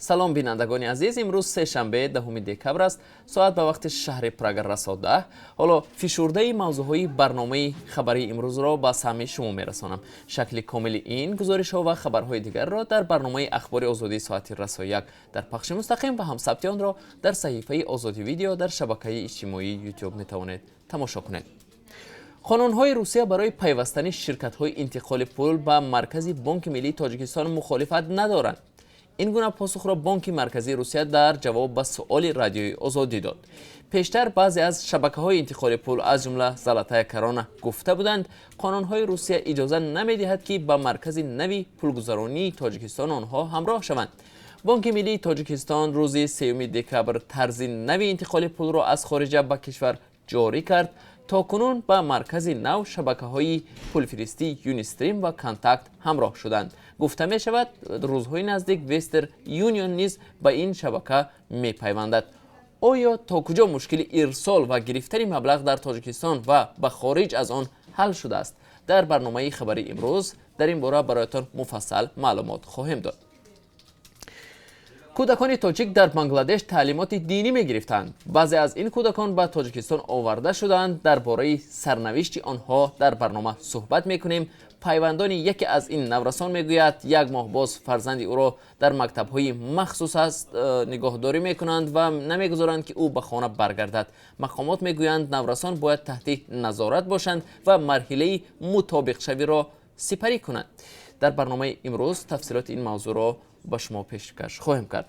Салом, бинандагони азиз. Имрӯз сешанбе, 10 декабр аст. Соат ба вақти шаҳри Прага расо 10. Ҳоло фишурдаи мавзӯъҳои барномаи хабарии имрӯзро ба самъи шумо мерасонам. Шакли комили ин гузоришҳо ва хабарҳои дигарро дар барномаи Ахбори Озодӣ соати расо 1 дар пахши мустақим ва ҳам сабти онро дар саҳифаи Озодӣ Видео дар шабакаи иҷтимоии Ютуб метавонед тамошо кунед. Қонунҳои Русия барои пайвастани ширкатҳои интиқоли пул ба маркази Бонки Миллии Тоҷикистон мухолифат надоранд. Ин гуна посухро Бонки Марказии Русия дар ҷавоб ба суоли Радиои Озодӣ дод. Пештар баъзе аз шабакаҳои интиқоли пул, аз ҷумла Золотая Корона, гуфта буданд, қонунҳои Русия иҷоза намедиҳад, ки ба маркази нави пулгузаронии Тоҷикистон онҳо ҳамроҳ шаванд. Бонки Миллии Тоҷикистон рӯзи 3 декабр тарзи нави интиқоли пулро аз хориҷа ба кишвар ҷорӣ кард. То кунун ба маркази нав шабакаҳои пулфиристӣ Юнистрим ва Контакт ҳамроҳ шуданд. Гуфта мешавад, рӯзҳои наздик Вестерн Юнион низ ба ин шабака мепайвандад. Оё то куҷо мушкили ирсол ва гирифтани маблағ дар Тоҷикистон ва ба хориҷ аз он ҳал шудааст? Дар барномаи хабарии имрӯз дар ин бора бароятон муфассал маълумот хоҳем дод. Кӯдакони тоҷик дар Бангладеш таълимоти динӣ мегирифтанд. Баъзе аз ин кӯдакон ба Тоҷикистон оварда шуданд. Дар бораи сарнавишти онҳо дар барнома суҳбат мекунем. Пайвандони яке аз ин наврасон мегӯяд, як моҳ боз фарзанди ӯро дар мактабҳои махсус аст нигоҳдорӣ мекунанд ва намегузоранд, ки ӯ ба хона баргардад. Мақомот мегӯянд, наврасон бояд таҳти назорат бошанд ва марҳилаи мутобиқшавиро сипарӣ кунанд. Дар барномаи имрӯз тафсилоти ин мавзӯъро ба шумо пешкаш хоҳем кард.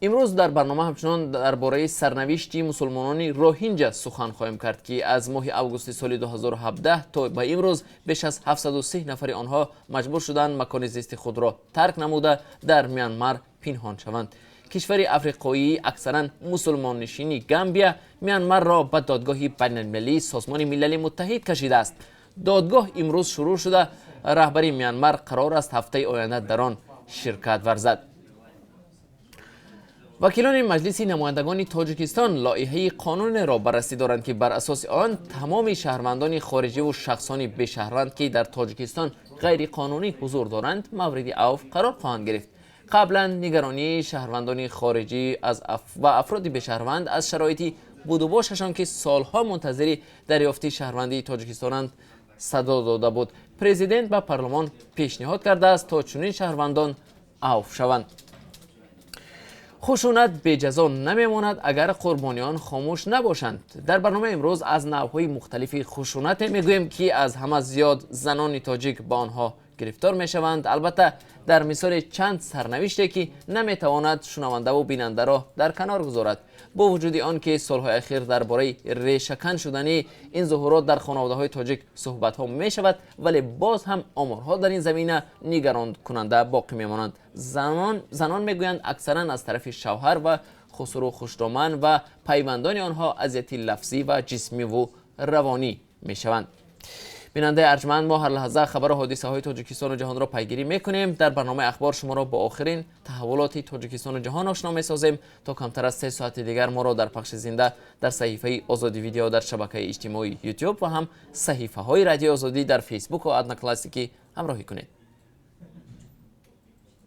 Имрӯз дар барнома ҳамчунон дар бораи сарнавишти мусулмонони Роҳинҷа сухан хоҳем кард, ки аз моҳи августи соли 2017 то ба имрӯз беш аз 703 нафари онҳо маҷбур шуданд макони зисти худро тарк намуда, дар Мянмар пинҳон шаванд. Кишвари африқоии аксаран мусулмоннишини Гамбия Мянмарро ба Додгоҳи Байналмилалии Созмони Милали Муттаҳид кашидааст. Додгоҳ имрӯз шурӯъ шуда, раҳбари Мянмар қарор аст ҳафтаи оянда дар он ширкат варзад. Вакилони Маҷлиси намояндагони Тоҷикистон лоиҳаи қонунеро баррасӣ доранд, ки бар асоси он тамоми шаҳрвандони хориҷиву шахсони бешаҳрванд, ки дар Тоҷикистон ғайриқонунӣ ҳузур доранд, мавриди авф қарор хоҳанд гирифт. Қаблан нигаронии шаҳрвандони хориҷӣ ва афроди бешаҳрванд аз шароити будубошашон, ки солҳо мунтазири дарёфти шаҳрвандии тоҷикистонанд, садо дода буд. Президент ба парлумон пешниҳод кардааст, то чунин шаҳрвандон авф шаванд. Хушунат беҷазо намемонад, агар қурбониён хомӯш набошанд. Дар барномаи имрӯз аз навъҳои мухталифи хушунате мегӯем, ки аз ҳама зиёд занони тоҷик ба онҳо гирифтор мешаванд. Албатта, дар мисоли чанд сарнавиште, ки наметавонад шунавандаву бинандаро дар канор гузорад. Бо вуҷуди он ки солҳои ахир дар бораи решакан шудани ин зуҳурот дар хонаводаҳои тоҷик суҳбатҳо мешавад, вале боз ҳам оморҳо дар ин замина нигаронкунанда боқӣ мемонанд. Занон мегӯянд, аксаран аз тарафи шавҳар ва хусуру хушдоман ва пайвандони онҳо азияти лафзӣ ва ҷисмиву равонӣ мешаванд. Бинандаи арҷманд, мо ҳар лаҳза хабару ҳодисаҳои Тоҷикистону ҷаҳонро пайгирӣ мекунем. Дар барномаи Ахбор шуморо бо охирин таҳаввулоти Тоҷикистону ҷаҳон ошно месозем. То камтар аз 3 соати дигар моро дар пахши зинда дар саҳифаи Озодӣ Видео дар шабакаи иҷтимоии Ютуб ва ҳам саҳифаҳои Радиои Озодӣ дар Фейсбуку Одноклассники ҳамроҳӣ кунед.